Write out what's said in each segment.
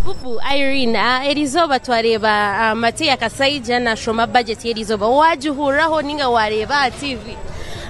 Bubu Irene, erizooba twareeba Matia Kasaija nashoma budget y'erizooba, wagihuriraho ninga wareeba aha TV?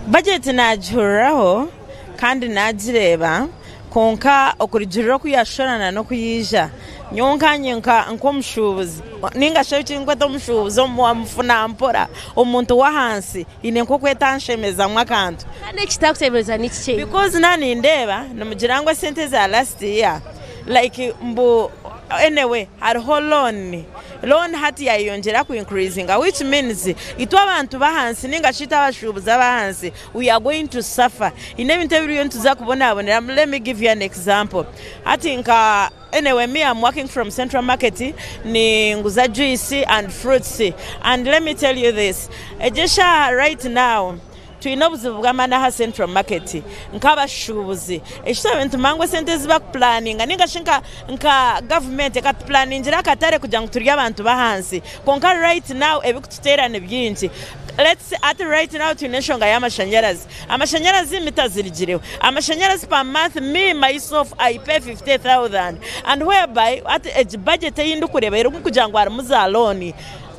Budget nagihuriraho kandi nagireeba kwonka okurugiirira oku yashora na n'oku yaija, nyowe nkanye nk'omushuubuzi ninga shi eki ndikweta omushuubuzi omufuna mpora, omuntu w'ahansi haine nk'oku etanshemezamu akantu. Kandi ekitakushemeza ni kiki? Because naaba nindeeba nimugira ngu esente eza last year like mbu anyway hariho loan, loan hati yayeyongyera ku increasinga which means itwe abantu b'ahansi ninga shi itwe abashuubuzi ab'ahansi we are going to suffer. Haine ebintu ebiriyo nituza kubonaboneramu let me give you an example hati nka anyway me am working from central market ninguza juice and fruits and let me tell you this egi eshaaha right now Twine obuzibu bw'amaani aha Central Market nk'abashuubuzi. Ekitwabaire nitumanya ngu esente ezi barikupulaninga nainga shi nka gavumenti ekatupulaningira akatare kugira ngu turi abantu b'ahansi kwonka right now ebirikututeera ni bingi. Let's say hati right now twine enshonga y'amashanyarazi. Amashanyarazi mita zirigireho. Amashanyarazi per month me myself I pay 50,000 and whereby hati egi budget ei ndikureeba erimu kugira ngu harimu za loan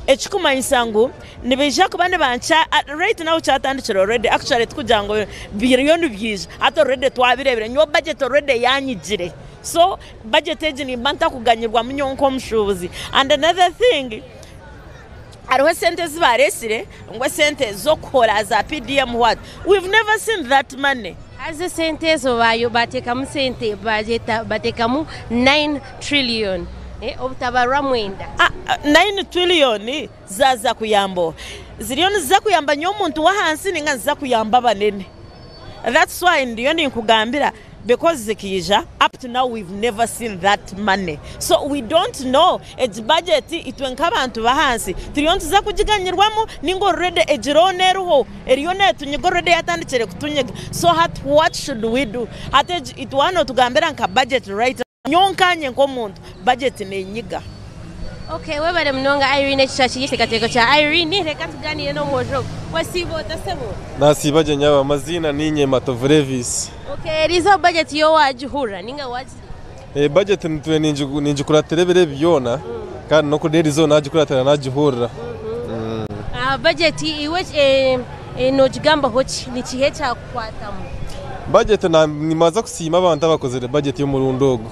Ekikumanyisa ngu nibaija kuba nibankya right now kyatandikire already actually tikugira ngu biriyo nibyija hati already twabireebire nyowe budget already yanyigire so budget egi nimba ntakuganyirwamu nyowe nk'omushuubuzi and another thing hariho esente ezi bareetsire ngu esente z'okuhora za PDM what we've never seen that money. Haza esente ezo bateekamu sente bateekamu 9 trillion obutabarwa mwenda. 9 trillion zaaza kuyamba oha? Ziriyo niziza kuyamba nyowe omuntu w'ahansi ninga niziza kuyamba abanene? That's why ndiyo ninkugambira because zikaija up to now we've never seen that money so we don't know egi budget itwe nk'abantu b'ahansi turiyo nituza kugiganyirwamu ninga already egi loan eriho Eriyo netunyiga already yatandikire kutunyiga so hati what should we do hati egi itwe waaba notugambira nka budget right now nyowe nkanye nkomuntu budget nenyiga. Ok webare munonga Irene ekyo kyaba kiri ekiteekateeko kya Irene reka tugaaniire n'omwojo ogu. Wasiiba ota sebo? Nasiiba gye nyabo, amaziina niinye Matovu Levis. Ok eriizooba budget yo waagihurira ninga waagireeba? Budget nitwe ningikuratira ebiro ebi byona kandi n'erizooba nagikuratira nagihurira. Aha bajeti iwe noogigambaho ki? Ni kiha ekyakukwatamu? Bajeti nimbanza kusiima abantu abakozire bajeti y'omurundi ogu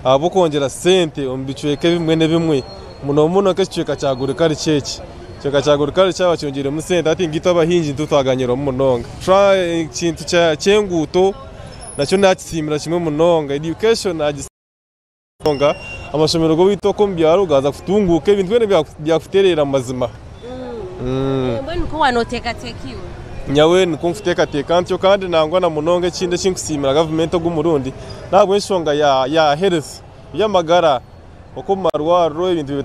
ahabw'okwongyera sente omu bicweka ebimwe n'ebimwe muno muno nk'ekicweka kya agriculture eki. Ekicweka kya agriculture kyaba kyongyeiremu sente hati nkaitwe abahingi nitwe twaganyirwamu munonga. Ekintu ky'enguuto nakyo nakisiimira kimwe munonga, education nagisiimira. Munonga amashomero g'owaitu oku omu byaro gaaza kutunguuka ebintu byona byakutereera omu mazima. Mbwenu nikwo waaba nooteekateeka iwe? Nyowe nikwo nkuteekateeka ntyo kandi nangwa na munonga ekindi eki nkusiimira gavumenti ogu omurundi n'ahabw'enshonga ya health, eby'amagara oku omu marwariro ebintu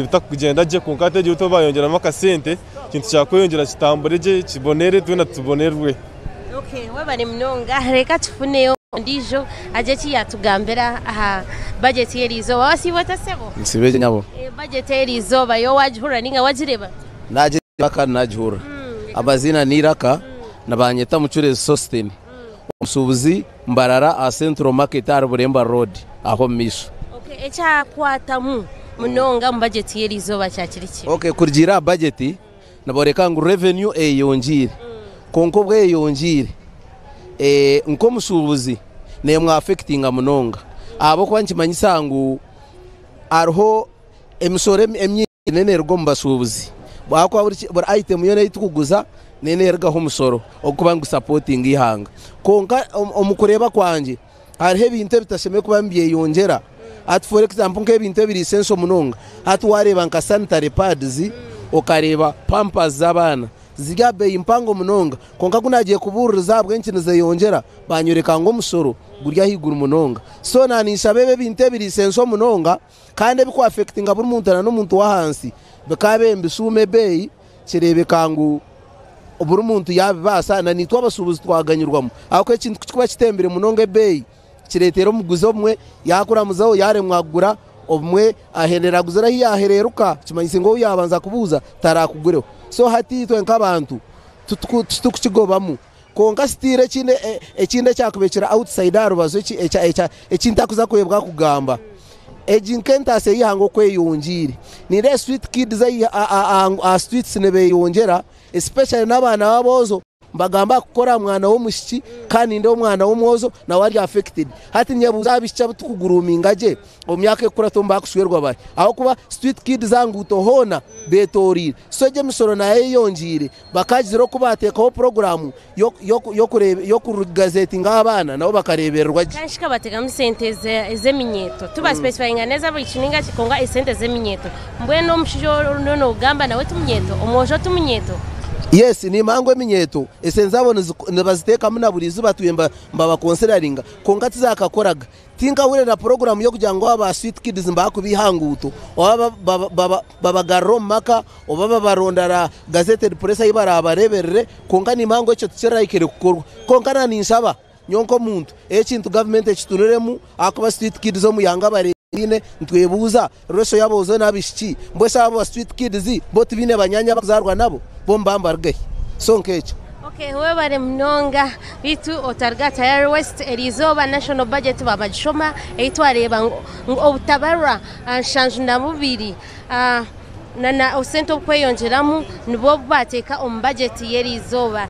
bitakugyenda gye kwonka hati egyo bayongyeramu akasente ekintu kyakweyongyera kitambure gye kibonere twena tubonerwe. Okay, webare munonga reka tufuneyo ondiijo agye eki yaatugambira aha bajeti y'eriizooba. Wasiiba ota sebo? Nsiibe gye nyabo. Bajeti y'eriizooba yo waagihurira nainga wagireeba? Naagireeba kandi naagihurira. Amaziina ni Iraka, nibanyeta Mucureezi Sosthene, omushuubuzi Mbarara aha Central Market ahari Buremba Road aho omu maisho. Okay, ekyakwatamu munonga omu bajeti y'eriizooba kyakiri ki? Okay, kurugiirira aha bajeti, Niboreka ngu revenue eyeyongyeire kwonka obu eyeyongyeire nk'omushuubuzi nemu affectinga munonga ahabw'okuba nikimanyisa ngu hariho emishoro emingi neeruga omu bashuubuzi ahabw'okuba buri item yoona ei turikuguza neerugaho omushoro ogurikuba nigusapotinga eihanga kwonka omu kureeba kwangye Hariho ebintu ebitashemereire kuba nibyeyongyera. Hati for example nk'ebintu ebiriisa ensho munonga, hati waareeba nka sanitary pads, okareeba pampers z'abaana ziri aha beeyi mpango munonga. Kwonka ku naagiye kubuuririza ahabw'enki nizeyongyera, baanyoreka ngu omushoro guri ahaiguru munonga. So naaninshaba ebi ebintu ebiriisa ensho munonga kandi ebikuaffectinga buri muntu na n'omuntu w'ahansi bikaabaire nibishuuma ebeeyi, kireebeka ngu. Buri muntu yaabibaasa na naitwe abashuubuzi twaganyirwamu ahabw'okuba ekintu ku kirikuba kitembire munonga ebeeyi kireetera omuguzi obumwe yaakuramuzaho yaaremwa kugura obumwe ahendera aguzire ahu yaahereeruka kimanyise ngu ou yaabanza kubuuza taraakugureho. So hati itwe nk'abantu titukukigobamu kwonka sitiire ekindi ekindi ekyakubaire kiri outside aha rubaju eki ntakuza kwebwa kugamba. Egi nk'entaasya y'eihanga oku eyongiire. Nindeeba street kids aha streets nibeyongyera especially n'abaana b'aboojo nibagamba aha kukora aha mwana w'omwishiki kandi nindeeba omwana w'omwojo nawe ari affected. Hati ninyebuuza abaishiki abu turikuguruuminga gye omu myaka erikukurataho nibakushwerwa bahi? Ahabw'okuba street kids aha nguuto hoona betoreire. So egyo emisoro nayo eyongiire bakaagira oku baateekaho puroguraamu y'okugazetinga abaana nabo bakareebererwa gye. Kanshi kabateekamu sente z'eminyeeto tibasipesifayinga n'ez'abaishiki ninga ki kwonka esente z'eminyeeto. Mbwenu omushaija ou noogamba nawe ti munyeeto? Omwojo ti munyeeto? Yes, nimanya ngu eminyeeto esente zaabo nibaziteekamu na buri izooba twiine nibabakonsideringa kwonka tizakakoraga. Tinkahurire na puroguraamu y'okugira ngu aba Sweet Kids nibakubiiha aha nguuto oba babagarura omu maka oba babarondera gazetted place ahu baraabareeberere kwonka nimanya ngu ekyo tikirahikire kukorwa. Kwonka na ninshaba nyowe nk'omuntu ekintu gavumenti ekitunuremu ahakuba Street Kids omu ihanga bareebaine nitwebuuza ratio y'aboojo n'abaishiki mbwenu shi abo ba Street Kids bo tibaine banyaanya abakuzaarwa nabo? Bo nibaba nibaruga hi? So nk'ekyo. Ok webare munonga beitu otaruga Tayari West eriizooba National Budget babagishoma ei twareeba ngu obutabarwa 72 na na obusente obukweyongyeramu nibwo obu baateeka omu bajeti y'eriizooba.